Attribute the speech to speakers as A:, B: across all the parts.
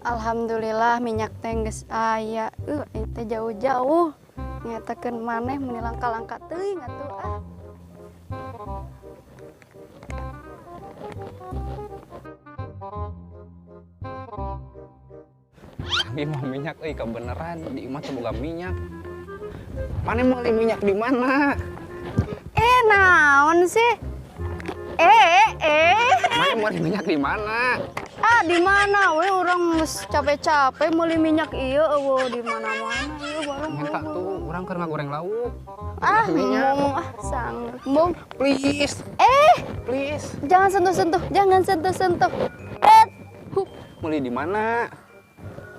A: Alhamdulillah minyak teh geus aya. Aing teh jauh-jauh nyatakeun maneh meuni langka-langka teuing atuh ah.
B: Tapi mau minyak euy kebeneran di imah teh boga minyak. Maneh meuli minyak di mana?
A: Naon sih?
B: Maneh meuli minyak di mana?
A: Ah, di mana we urang geus capek-capek meuli minyak ieu eueuh di mana-mana ieu warung.
B: Minta tuh urang keur ngagoreng lauk.
A: Ah,
B: Minyak.
A: ngomong ah sanggup. Bung.
B: Please. Please.
A: Jangan sentuh-sentuh, jangan sentuh-sentuh. Hup.
B: Meuli di mana?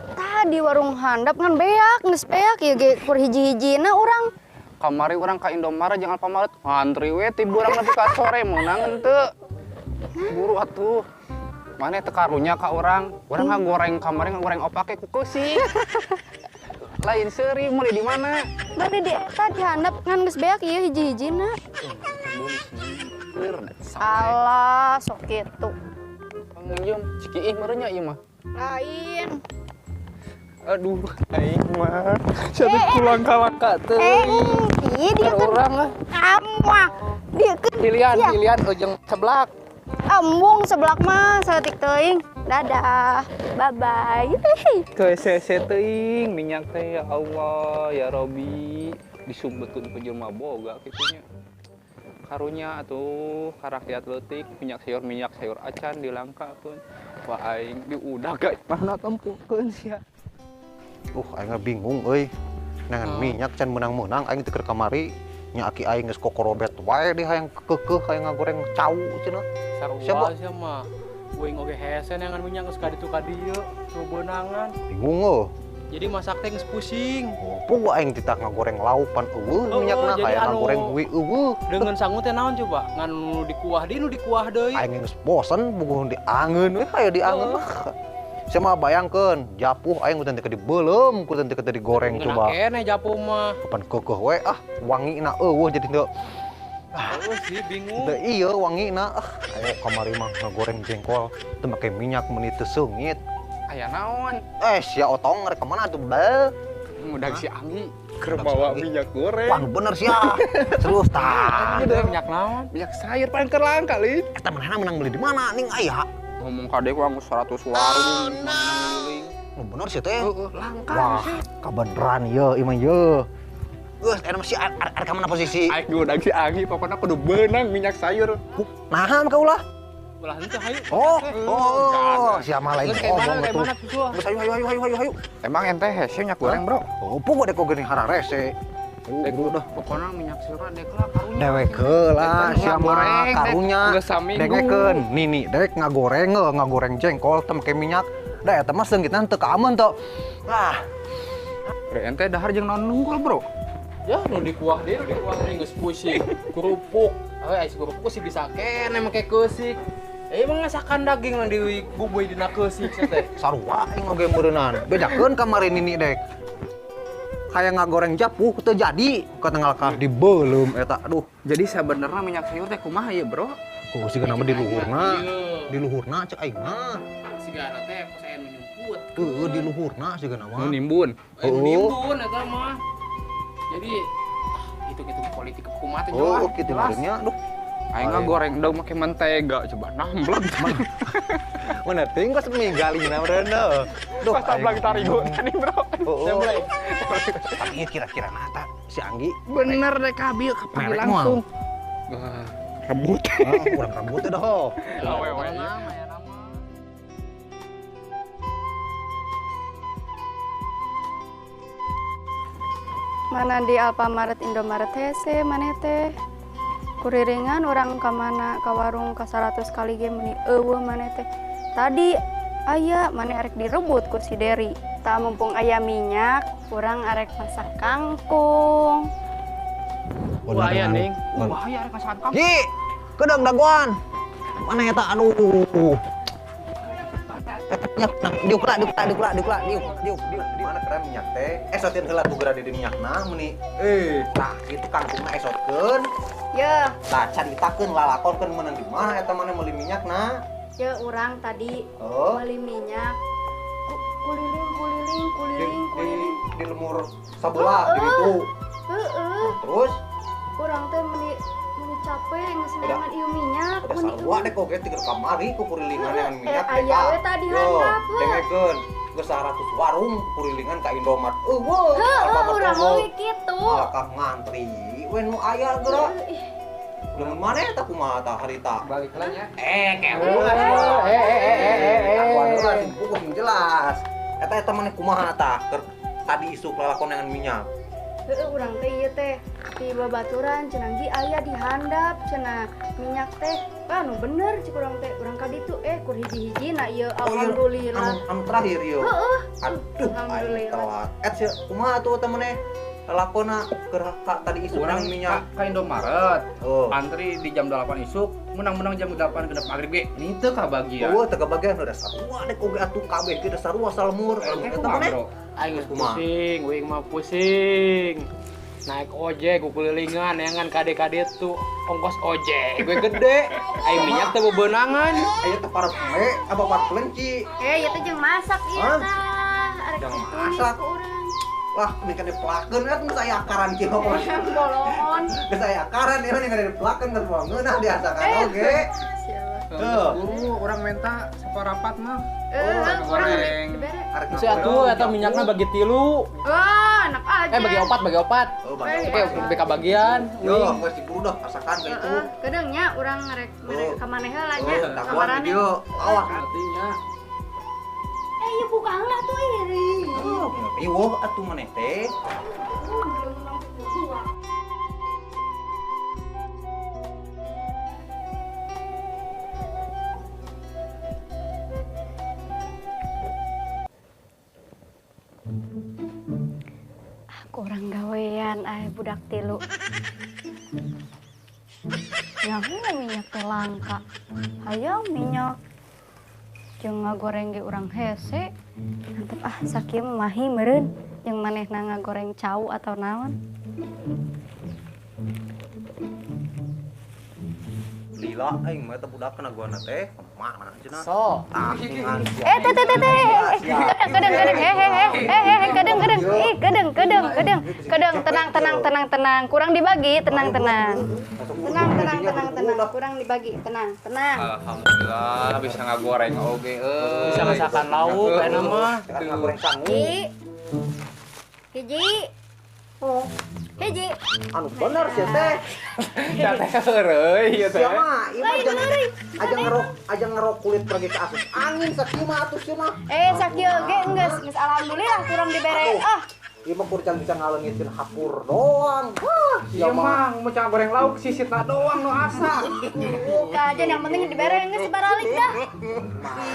A: Tadi warung handap ngan beak, geus beak ieu ge kur hiji-hijina urang.
B: Kamari urang ka Indomaret jeung Alfamaret ngantri we ti burang nepi ka sore meunang henteu. Buru atuh. Maneh teu karunya ka urang. Urang ngagoreng kamari ngagoreng opak ge ku keusi. Lain seuri meuli di mana?
A: Bade di eta di handap ngan geus beak ieu hiji-hijina. Alah, sok kitu.
B: Panginjem cikiih meureun nya ieu mah.
A: Lain.
B: Aduh, aing mah. Siapa pulang ka langka teuing.
A: Iya dia kan.
B: Urang lah.
A: Amah. Dia kan
B: Pilihan,
A: Iya.
B: pilihan ujung seblak.
A: Embung seblak mah saeutik teuing. Dadah. Bye bye.
B: Ke sese teuing minyak teh ya Allah ya Robi disumbetkeun ku jelema boga kitu nya. Karunya atuh ka rakyat leutik minyak sayur acan dilangkakeun. Wah aing diudag ga mana tempukeun sia.
C: Aing mah bingung euy. Nangan minyak can meunang-meunang aing teu keur kamari. Nya aki aing geus kokorobet wae di hayang keukeuh hayang ngagoreng cau cenah.
D: Sarua
C: Siapa?
D: sia mah. Uing oge hese neangan minyak geus ka ditu ka dieu, beunangan.
C: Bingung euy.
D: Jadi masak teh geus pusing.
C: Oh, puguh aing titah ngagoreng lauk pan eueuh
D: Heueuh,
C: minyakna
D: jadi
C: hayang
D: anu
C: ngagoreng hui eueuh.
D: Dengan sangu teh naon coba? Ngan nu dikuah deui nu dikuah deui.
C: Aing geus bosen puguh diangeun we hayang diangeun mah. Sia mah bayangkeun, japuh aing teh teu dibeuleum, ku teh teu digoreng
D: Ngeunah
C: coba.
D: keneh japuh mah.
C: Kapan keukeuh we ah, wangina eueuh jadi teu.
D: Eueuh sih bingung.
C: Teu iya wangina ah. Ayo kamari mah ngagoreng jengkol teu make minyak meuni teu seungit.
B: Aya naon?
C: Sia otong rek ka mana atuh bel?
B: Ngudag si Anggi keur
C: Ngudag si
B: bawa
C: Anggi.
B: minyak goreng.
C: Wah, bener sia. Serius tah.
D: Udah minyak naon?
B: Minyak sayur paling keur langka lin.
C: Eta manehna menang beli di mana ning aya?
B: Ngomong ka deui ku 100 warung mana
C: Nu bener sih teh.
B: Heeh, langka
C: Wah,
B: sih.
C: kabeneran ye ieu mah ye. Geus eta mah si ar ka mana posisi?
B: Aing ngudag si Anggi pokona kudu beunang minyak sayur.
C: Naha ka ulah?
D: Ulah henteu hayu.
C: Oh, oh, sia mah lain
D: Geus kayak mana,
C: ngomong
D: kayak
C: atuh.
D: mana susul?
C: Geus ayo ayo ayo ayo ayo ayo.
B: Emang ente hese minyak goreng, Bro?
C: Oh, puguh dek geuning hararese. Oh,
B: Dek udah pokona minyak sayur dek lah karunya.
C: Dewek heula sia mah
B: Ngagoreng, dek.
C: karunya.
B: Geus saminggu.
C: Dengekeun nini dek ngagoreng heuh, ngagoreng jengkol teu make minyak. Da eta mah seungitna teu kaameun teu. Ah,
B: Bre, ente dahar jeung naon nunggul, Bro?
D: Ya, nu dikuah deui, nu dikuah deui geus pusing. Kerupuk. Euy, ais kerupuk sih bisa keneh make keusik. Emang ngasakan daging nang dibubuy dina keusik sia teh.
C: Sarua aing oge meureunnan. Bejakeun kamari nini dek. Kayak ngagoreng japuh teu jadi, ka tengah dibeuleum eta. Aduh,
B: Jadi sebenarnya minyak sayur teh kumaha ya, Bro?
C: Kuh sigana mah di luhurna.
D: Iya.
C: Di luhurna cek aing mah.
D: Sigana teh kos aya nu nyumput.
C: Heueuh di luhurna sigana mah.
B: Nu nimbun.
D: Eh, nu
C: Oh.
D: nimbun eta mah. Jadi hitung-hitung politik kumaha teh
C: Oh, kitu meureunnya. Aduh.
B: Aing ngagoreng dong make mentega coba namblek.
C: Mana teuing kos minggalina meureun heuh. Duh,
B: Pas tablang tarigu tadi, Bro.
C: Oh, oh. Tapi ieu kira-kira nah ta si Anggi
B: Bener deh kabil kapan
C: Merek
B: langsung. Wah, rebut.
C: Ah, kurang rebut teh dah.
B: Awewe.
D: Nama ya nama.
A: Mana di Alfamaret Indomaret hese maneh teh. Kuriringan urang ka mana ka warung ka 100 kali ge meuni eueuh maneh teh. Tadi aya maneh arek direbut ku si Dery. Tah mumpung aya minyak, urang arek masak kangkung.
D: Wah, aya ning.
B: Bahaya arek masakan kangkung.
C: Ki, kedeung dagoan. Mana eta aduh. Eta minyak nah, diuk lah, diuk lah, diuk lah, diuk lah, diuk, diuk, diuk. Di mana keren minyak teh? Esotin heula tuh geura di minyakna meuni. Tah kitu kangkungna esotkeun.
A: Ya.
C: Tah caritakeun lalakonkeun meunang di mana eta mana meuli minyakna.
A: Ya urang tadi
C: Oh.
A: meuli minyak. Kuliling kuliling kuliling kuliling
C: di lemur sabelah di ditu.
A: Heeh.
C: Terus
A: urang teh meuni capek geus neangan ieu minyak
C: meuni. Sarua deh kok ge tiga kamari ku kurilingan neangan minyak
A: teh. Aya we tadi handap.
C: Dengekeun geus 100 warung kurilingan ka Indomaret. Eueuh.
A: Heeh, urang oge kitu.
C: Alakah ngantri we nu aya geura. Lemun mana eta kumaha tah harita?
B: Balik lah nya.
C: Keula. Akuan heula sing puguh sing jelas. Eta eta maneh kumaha tah keur tadi isuk lalakon dengan minyak.
A: Heeh, urang teh ieu teh di babaturan cenah gi aya di handap cenah minyak teh. Anu bener cik urang teh, urang ka ditu kur hiji-hijina ieu alhamdulillah.
C: Anu terakhir ieu.
A: Heeh.
C: Aduh, alhamdulillah. Et sia kumaha atuh eta maneh? Lakona keur tadi isuk
B: urang
C: minyak
B: ka Indomaret. Antri di jam 8 isuk, menang-menang jam 8 genep magrib ge. Ini teu kabagian.
C: Eueuh teu kabagian udah sarua dek oge atuh kabeh ge sarua salmur. Eta maneh?
D: Aing geus pusing, uing mah pusing. Naik ojek kukulilingan neangan kade-kade tuh ongkos ojek gue gede. Aing minyak teh bebenangan.
C: Aya teh parfum apa parfum lenci.
A: Ieu teh jeung masak ieu tah. Arek masak urang.
C: Wah, ini kan dipelakeun kan geus aya akaran kieu mah.
A: Bolongon.
C: Geus aya akaran ieu nih kan dipelakeun geus moal ngeunah diasakan oge.
B: Tuh, guru urang minta saparapat mah.
A: Urang dibere.
D: Geus atuh eta minyakna bagi 3.
A: Wah, enak aja.
D: Bagi opat,
C: Oh, bagi opat.
D: Oke, BK bagian.
C: Yo, geus diburu dah asakan ka itu.
A: Heeh, kedeung nya urang rek mere ka maneh heula nya.
C: Ka maneh. Awas
B: artinya.
A: Ieu buka heula tuh iri.
C: Riweuh atuh maneh teh.
A: Aku orang gawean ay budak tilu. Yang minyak teh langka. Hayang minyak jeung ngagoreng ge urang hese. Mantep ah sakieu mahi meureun jeung manehna ngagoreng cau atau naon.
C: Lila aing mah eta budak kana guana teh mana cenah.
D: So.
A: Teh teh teh. Kedeung kedeung kedeung kedeung. Ih, kedeung kedeung kedeung. Kedeung tenang tenang tenang tenang. Kurang dibagi, tenang tenang. Tenang tenang tenang tenang. Kurang dibagi, tenang tenang.
B: Alhamdulillah bisa ngagoreng oge euy.
D: Bisa masakan lauk enak mah.
C: Ngagoreng sangu.
A: Hiji. Oh. Hiji.
C: Anu bener sih teh.
B: Teh heureuy ieu teh.
C: Sia mah, ieu mah aja ngerok kulit pergi ke asup angin sakieu mah atuh sia mah.
A: Sakieu ge geus geus alhamdulillah kurang dibere. Ah.
C: Ieu mah kurang bisa ngalengitin hapur doang. Wah,
B: sia mah mun can goreng lauk sisitna doang nu asak.
A: Buka aja yang penting dibere geus baralik dah.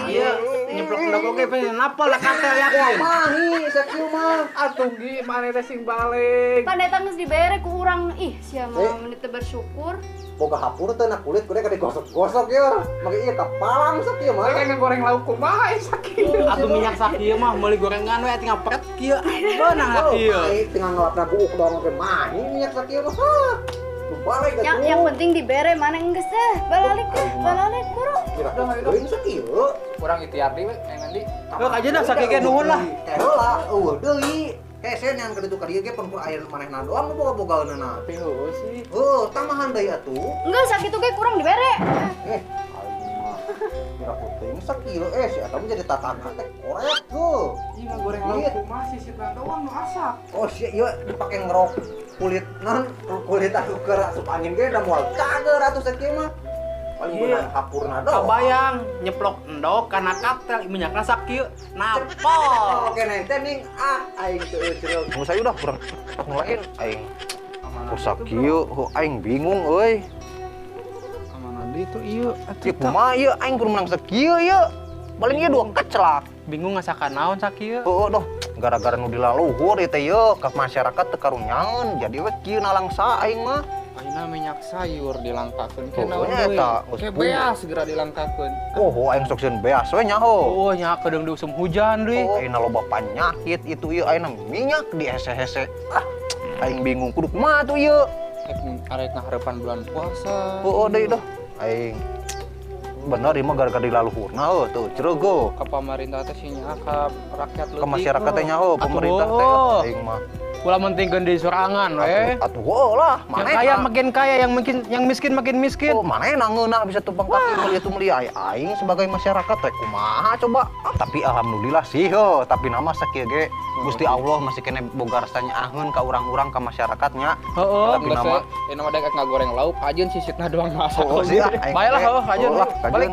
D: Ieu nyeplok endog oge pengen napal lah katel yakin.
C: Mahi sakieu mah.
B: Atuh gi maneh teh sing balik.
A: Pan eta geus dibere ku urang ih sia mah mun teu bersyukur.
C: Boga hapur teh na kulit kudu digosok-gosok ieu. Make ieu kapalang sakieu mah.
B: Kayak ngegoreng lauk kumaha sakieu.
D: Atuh minyak sakieu mah meuli gorengan we tinggal pret kieu. Beunang sakieu.
C: Tinggal ngelapna buuk doang oge mahi minyak sakieu mah. Balik atuh.
A: Yang penting dibere mana geus teh. Balalik teh, balalik buru.
C: Teuing sakieu.
B: Kurang ikhtiar deui we aya nandi.
D: Heuh aja dah sakieu ge nuhun lah.
C: Teh heula eueuh deui. Hese yang ka ditu ka dieu ge pun air manehna doang boga-bogaeunana.
B: Tapi heueuh sih.
C: Heuh, tambahan deui atuh.
A: Enggak sakitu ge kurang dibere.
C: Aing mah kira teuing sakieu si eta mah jadi tatangga teh korek heuh.
B: Ieu ngagoreng lauk kumaha sisitna doang nu asak.
C: Oh sia ieu dipake ngerok kulit non kulit anu keur asup angin ge da moal cager atuh sakieu mah. Paling beunang hapurna doang.
D: Kabayang nyeplok endog kana katel minyakna sakieu napol.
C: Oke nente ning ah aing teu eureun. Mun saya udah kurang lain aing. Sakieu aing bingung euy.
B: Kamana deui tuh ieu
C: atuh. Kumaha ieu aing kudu menang sakieu ieu. Paling ieu dua kecelak.
D: Bingung ngasakan naon sakieu.
C: Heueuh doh, gara-gara nu dilaluhur ieu teh ieu ka masyarakat teu karunyaeun jadi we kieu nalangsa aing mah.
B: Ayeuna minyak sayur dilangkakeun ke naon
C: deui.
B: Ke beas segera dilangkakeun.
C: Oh, aing sok sieun beas we nyaho.
D: Oh, nya kedeung diusum hujan deui.
C: Oh, ayeuna loba panyakit itu ieu ayeuna minyak dihese-hese. Ah, aing bingung kudu kumaha tuh ieu.
B: Arek ngaharepan bulan puasa.
C: Heueuh deui doh. Aing. Bener ieu mah gara-gara di laluhurna heuh tuh ceureuh.
B: Ka pamarintah teh sih nya ka rakyat leutik.
C: Ke masyarakat teh nyaho pemerintah teh aing mah.
D: Ulah mentingkeun di sorangan we.
C: Atuh heuh lah,
D: Yang
C: manehna.
D: kaya makin kaya, yang miskin makin miskin.
C: Oh, manehna ngeunah bisa tumpang kaki meuli itu meuli aing sebagai masyarakat teh kumaha coba. Tapi alhamdulillah sih heuh, tapi nama sakieu ge Gusti Allah masih kene boga rasanya aheun ka urang-urang ka masyarakatnya.
D: Heeh.
C: Tapi nama
B: Ini nama dek ngagoreng lauk, kajeun sisitna doang masak.
C: Oh, sih lah, aing
D: Baiklah,
C: ge.
D: heuh, kajeun.
C: Oh, lah,
D: Balik.
C: kajeun.